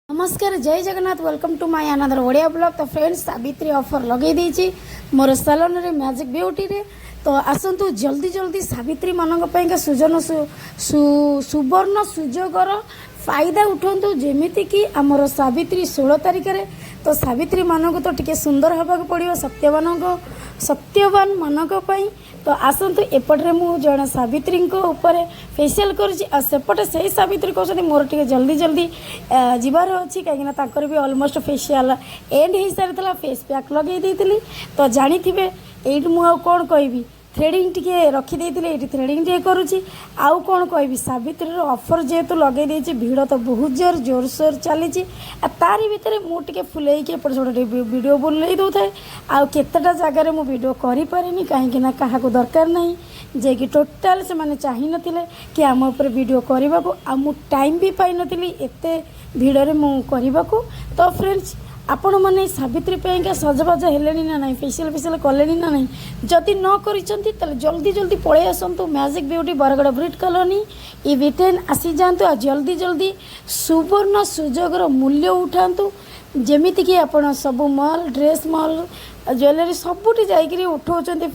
ନମସ୍କାର, ଜୟ Jagannath. Welcome to my another Odia vlog. ତ ଫ୍ରେଣ୍ଡସ୍, ସାବିତ୍ରୀ ଅଫର୍ ଲଗେଇ ଦେଇଛି ମୋର ସାଲନରେ, ମ୍ୟାଜିକ୍ ବିୟୁଟିରେ। ତ ଆସନ୍ତୁ ଜଲ୍ଦି ଜଲ୍ଦି, ସାବିତ୍ରୀମାନଙ୍କ ପାଇଁକା ସୁବର୍ଣ୍ଣ ସୁଯୋଗର ଫାଇଦା ଉଠାନ୍ତୁ। ଯେମିତିକି ଆମର ସାବିତ୍ରୀ 16 ତାରିଖରେ, ତ ସାବିତ୍ରୀମାନଙ୍କୁ ତ ଟିକେ ସୁନ୍ଦର ହେବାକୁ ପଡ଼ିବ ସତ୍ୟବାନ ମାନଙ୍କ ପାଇଁ। ତ ଆସନ୍ତୁ, ଏପଟରେ ମୁଁ ଜଣେ ସାବିତ୍ରୀଙ୍କ ଉପରେ ଫେସିଆଲ୍ କରୁଛି ଆଉ ସେପଟେ ସେଇ ସାବିତ୍ରୀ କହୁଛନ୍ତି, ମୋର ଟିକେ ଜଲ୍ଦି ଜଲ୍ଦି ଯିବାର ଅଛି, କାହିଁକିନା ତାଙ୍କର ବି ଅଲମୋଷ୍ଟ ଫେସିଆଲ୍ ଏଣ୍ଡ ହେଇସାରିଥିଲା। ଫେସ୍ ପ୍ୟାକ୍ ଲଗେଇ ଦେଇଥିଲି। ତ ଜାଣିଥିବେ, ଏଇଠି ମୁଁ ଆଉ କ'ଣ କହିବି? ଥ୍ରେଡ଼ିଂ ଟିକେ ରଖିଦେଇଥିଲି, ଏଇଠି ଥ୍ରେଡ଼ିଂ ଟିକେ କରୁଛି। ଆଉ କ'ଣ କହିବି? ସାବିତ୍ରୀର ଅଫର୍ ଯେହେତୁ ଲଗେଇ ଦେଇଛି, ଭିଡ଼ ତ ବହୁତ ଜୋର ଜୋରସୋର ଚାଲିଛି। ଆଉ ତାରି ଭିତରେ ମୁଁ ଟିକେ ଫୁଲେଇକି ଏପଟ ସେପଟ ଟିକେ ଭିଡ଼ିଓ ବୁଲେଇ ଦେଉଥାଏ। ଆଉ କେତେଟା ଜାଗାରେ ମୁଁ ଭିଡ଼ିଓ କରିପାରିନି, କାହିଁକି ନା କାହାକୁ ଦରକାର ନାହିଁ ଯେ କି ଟୋଟାଲ୍ ସେମାନେ ଚାହିଁନଥିଲେ କି ଆମ ଉପରେ ଭିଡ଼ିଓ କରିବାକୁ। ଆଉ ମୁଁ ଟାଇମ୍ ବି ପାଇନଥିଲି ଏତେ ଭିଡ଼ରେ ମୁଁ କରିବାକୁ। ତ ଫ୍ରେଣ୍ଡସ୍, ଆପଣମାନେ ସାବିତ୍ରୀ ପାଇଁକା ସଜବାଜ ହେଲେଣି ନା ନାହିଁ? ଫେସିଆଲ୍ ଫେସିଆଲ୍ କଲେଣି ନା ନାହିଁ? ଯଦି ନ କରିଛନ୍ତି, ତାହେଲେ ଜଲ୍ଦି ଜଲ୍ଦି ପଳେଇ ଆସନ୍ତୁ magic beauty, Bargarh Brit colony, EB 10 ଆସିଯାଆନ୍ତୁ ଆଉ ଜଲ୍ଦି ଜଲ୍ଦି ସୁବର୍ଣ୍ଣ ସୁଯୋଗର ମୂଲ୍ୟ ଉଠାନ୍ତୁ। ଯେମିତିକି ଆପଣ ସବୁ ମଲ୍, ଡ୍ରେସ୍ ମଲ୍, ଜୁଏଲାରୀ ସବୁଠି ଯାଇକରି ଉଠାଉଛନ୍ତି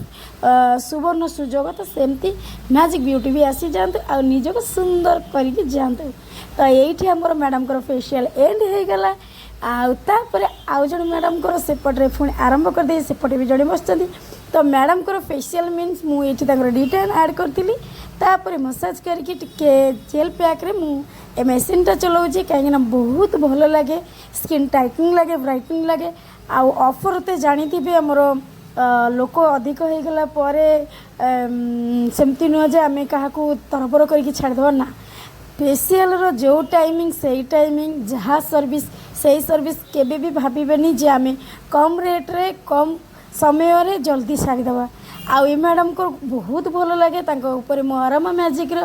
ସୁବର୍ଣ୍ଣ ସୁଯୋଗ, ତ ସେମିତି ମ୍ୟାଜିକ୍ ବିୟୁଟି ବି ଆସିଯାଆନ୍ତୁ ଆଉ ନିଜକୁ ସୁନ୍ଦର କରିକି ଯାଆନ୍ତୁ। ତ ଏଇଠି ଆମର ମ୍ୟାଡ଼ାମଙ୍କର ଫେସିଆଲ୍ ଏଣ୍ଡ ହେଇଗଲା। ଆଉ ତାପରେ ଆଉ ଜଣେ ମ୍ୟାଡ଼ାମଙ୍କର ସେପଟରେ ପୁଣି ଆରମ୍ଭ କରିଦେଇ ସେପଟେ ବି ଜଣେ ବସିଛନ୍ତି। ତ ମ୍ୟାଡ଼ାମଙ୍କର ଫେସିଆଲ୍ ମିନ୍ସ ମୁଁ ଏଇଠି ତାଙ୍କର ଡିଟାନ୍ ଆଡ଼୍ କରିଥିଲି। ତାପରେ ମସାଜ କରିକି ଟିକେ ଜେଲ୍ ପ୍ୟାକ୍ରେ ମୁଁ ଏ ମେସିନ୍ଟା ଚଲାଉଛି, କାହିଁକିନା ବହୁତ ଭଲ ଲାଗେ, ସ୍କିନ୍ ଟାଇଟନିଂ ଲାଗେ, ବ୍ରାଇଟନିଂ ଲାଗେ। ଆଉ ଅଫର୍ ତ ଜାଣିଥିବେ, ଆମର ଲୋକ ଅଧିକ ହେଇଗଲା ପରେ ସେମିତି ନୁହଁ ଯେ ଆମେ କାହାକୁ ତରବର କରିକି ଛାଡ଼ିଦେବା ନା। ଫେସିଆଲର ଯେଉଁ ଟାଇମିଂ ସେଇ ଟାଇମିଂ, ଯାହା ସର୍ଭିସ୍ ସେଇ ସର୍ଭିସ୍। କେବେ ବି ଭାବିବେନି ଯେ ଆମେ କମ୍ ରେଟ୍ରେ କମ୍ ସମୟରେ ଜଲ୍ଦି ସାରିଦେବା। ଆଉ ଏ ମ୍ୟାଡ଼ାମଙ୍କ ବହୁତ ଭଲ ଲାଗେ। ତାଙ୍କ ଉପରେ ମୁଁ ଆରାମା ମ୍ୟାଜିକ୍ର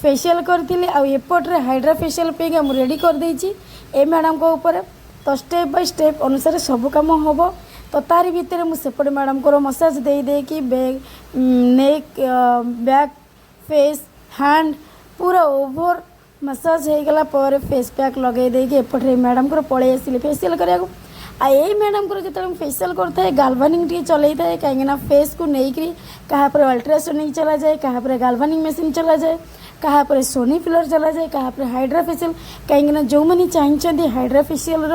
ଫେସିଆଲ୍ କରିଥିଲି। ଆଉ ଏପଟରେ ହାଇଡ୍ରା ଫେସିଆଲ୍ ପାଇଁକା ମୁଁ ରେଡ଼ି କରିଦେଇଛି ଏ ମ୍ୟାଡ଼ାମଙ୍କ ଉପରେ। ତ ଷ୍ଟେପ୍ ବାଇ ଷ୍ଟେପ୍ ଅନୁସାରେ ସବୁ କାମ ହେବ। ତ ତାରି ଭିତରେ ମୁଁ ସେପଟେ ମ୍ୟାଡ଼ାମଙ୍କର ମସାଜ ଦେଇ ଦେଇକି ନେକ୍, ବ୍ୟାକ୍, ଫେସ୍, ହ୍ୟାଣ୍ଡ ପୁରା ଓଭର ମସାଜ ହେଇଗଲା ପରେ ଫେସ୍ ପ୍ୟାକ୍ ଲଗାଇ ଦେଇକି ଏପଟରେ ମ୍ୟାଡ଼ାମଙ୍କର ପଳେଇ ଆସିଲି ଫେସିଆଲ୍ କରିବାକୁ। ଆଉ ଏଇ ମ୍ୟାଡ଼ାମଙ୍କର ଯେତେବେଳେ ମୁଁ ଫେସିଆଲ୍ କରୁଥାଏ, ଗାଲଭାନିଂ ଟିକେ ଚଲେଇଥାଏ, କାହିଁକିନା ଫେସ୍କୁ ନେଇକରି କାହା ଉପରେ ଅଲ୍ଟ୍ରାସୋନିକ୍ ଚଲାଯାଏ, କାହା ଉପରେ ଗାଲଭାନିଂ ମେସିନ୍ ଚଲାଯାଏ, କାହା ଉପରେ ସୋନି ଫିଲର୍ ଚଲାଯାଏ, କାହା ଉପରେ ହାଇଡ୍ରା ଫେସିଆଲ୍। କାହିଁକିନା ଯେଉଁମାନେ ଚାହିଁଛନ୍ତି ହାଇଡ୍ରା ଫେସିଆଲ୍ର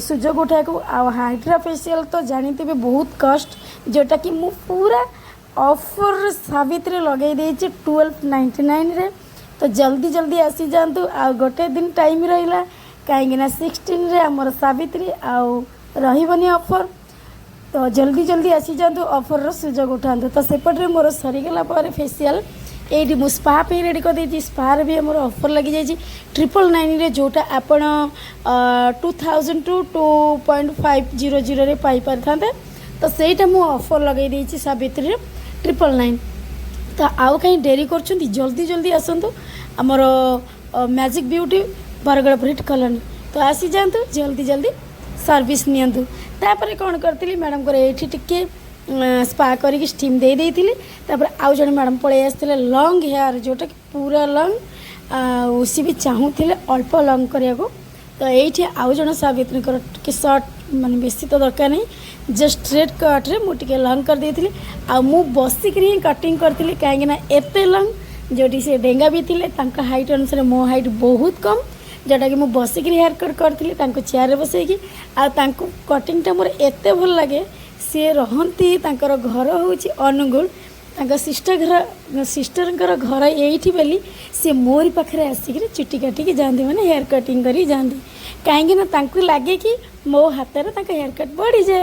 ସୁଯୋଗ ଉଠାଇବାକୁ, ଆଉ ହାଇଡ୍ରା ଫେସିଆଲ୍ ତ ଜାଣିଥିବେ ବହୁତ କଷ୍ଟ, ଯେଉଁଟାକି ମୁଁ ପୁରା ଅଫର୍ ସାବିତ୍ରୀ ଲଗାଇ ଦେଇଛି 1299ରେ। ତ ଜଲ୍ଦି ଜଲ୍ଦି ଆସିଯାଆନ୍ତୁ, ଆଉ ଗୋଟେ ଦିନ ଟାଇମ୍ ରହିଲା, କାହିଁକିନା 16ରେ ଆମର ସାବିତ୍ରୀ, ଆଉ ରହିବନି ଅଫର୍। ତ ଜଲ୍ଦି ଜଲ୍ଦି ଆସିଯାଆନ୍ତୁ, ଅଫର୍ର ସୁଯୋଗ ଉଠାନ୍ତୁ। ତ ସେପଟରେ ମୋର ସରିଗଲା ପରେ ଫେସିଆଲ୍, ଏଇଠି ମୁଁ ସ୍ପା ପାଇଁ ରେଡ଼ି କରିଦେଇଛି। ସ୍ପାରେ ବି ଆମର ଅଫର୍ ଲାଗିଯାଇଛି 999ରେ, ଯେଉଁଟା ଆପଣ 2000 ଟୁ 2.500ରେ ପାଇପାରିଥାନ୍ତେ। ତ ସେଇଟା ମୁଁ ଅଫର୍ ଲଗାଇ ଦେଇଛି ସାବିତ୍ରୀରେ 999। ତ ଆଉ କାହିଁ ଡେରି କରୁଛନ୍ତି? ଜଲ୍ଦି ଜଲ୍ଦି ଆସନ୍ତୁ ଆମର magic beauty, Bargarh Brit colony. ତ ଆସିଯାଆନ୍ତୁ, ଜଲ୍ଦି ଜଲ୍ଦି ସର୍ଭିସ୍ ନିଅନ୍ତୁ। ତାପରେ କ'ଣ କରିଥିଲି, ମ୍ୟାଡ଼ାମଙ୍କର ଏଇଠି ଟିକେ ସ୍ପା କରିକି ଷ୍ଟିମ୍ ଦେଇ ଦେଇଥିଲି। ତାପରେ ଆଉ ଜଣେ ମ୍ୟାଡ଼ାମ୍ ପଳେଇ ଆସିଥିଲେ, ଲଙ୍ଗ୍ ହେୟାର୍, ଯେଉଁଟାକି ପୁରା ଲଙ୍ଗ୍, ଆଉ ସିଏ ବି ଚାହୁଁଥିଲେ ଅଳ୍ପ ଲଙ୍ଗ୍ କରିବାକୁ। ତ ଏଇଠି ଆଉ ଜଣେ ସାବିତ୍ରୀଙ୍କର ଟିକେ ସର୍ଟ, ମାନେ ବେଶୀ ତ ଦରକାର ନାହିଁ, ଜଷ୍ଟ ଷ୍ଟ୍ରେଟ୍ କଟ୍ରେ ମୁଁ ଟିକେ ଲଙ୍ଗ୍ କରିଦେଇଥିଲି। ଆଉ ମୁଁ ବସିକିରି ହିଁ କଟିଂ କରିଥିଲି, କାହିଁକିନା ଏତେ ଲଙ୍ଗ୍ ଯେଉଁଠି ସେ ଡେଙ୍ଗା ବି ଥିଲେ, ତାଙ୍କ ହାଇଟ୍ ଅନୁସାରେ ମୋ ହାଇଟ୍ ବହୁତ କମ୍, ଯେଉଁଟାକି ମୁଁ ବସିକିରି ହେୟାର୍ କଟ୍ କରିଥିଲି ତାଙ୍କୁ ଚେୟାରରେ ବସେଇକି। ଆଉ ତାଙ୍କୁ କଟିଂଟା ମୋର ଏତେ ଭଲ ଲାଗେ। ସିଏ ରହନ୍ତି, ତାଙ୍କର ଘର ହେଉଛି ଅନୁଗୁଳ, ତାଙ୍କ ସିଷ୍ଟରଙ୍କର ଘର ଏଇଠି ବୋଲି ସିଏ ମୋରି ପାଖରେ ଆସିକିରି ଚୁଟି କାଟିକି ଯାଆନ୍ତି, ମାନେ ହେୟାର୍ କଟିଂ କରିକି ଯାଆନ୍ତି, କାହିଁକିନା ତାଙ୍କୁ ଲାଗେ କି ମୋ ହାତରେ ତାଙ୍କ ହେୟାର୍ କଟ୍ ବଢ଼ିଯାଏ।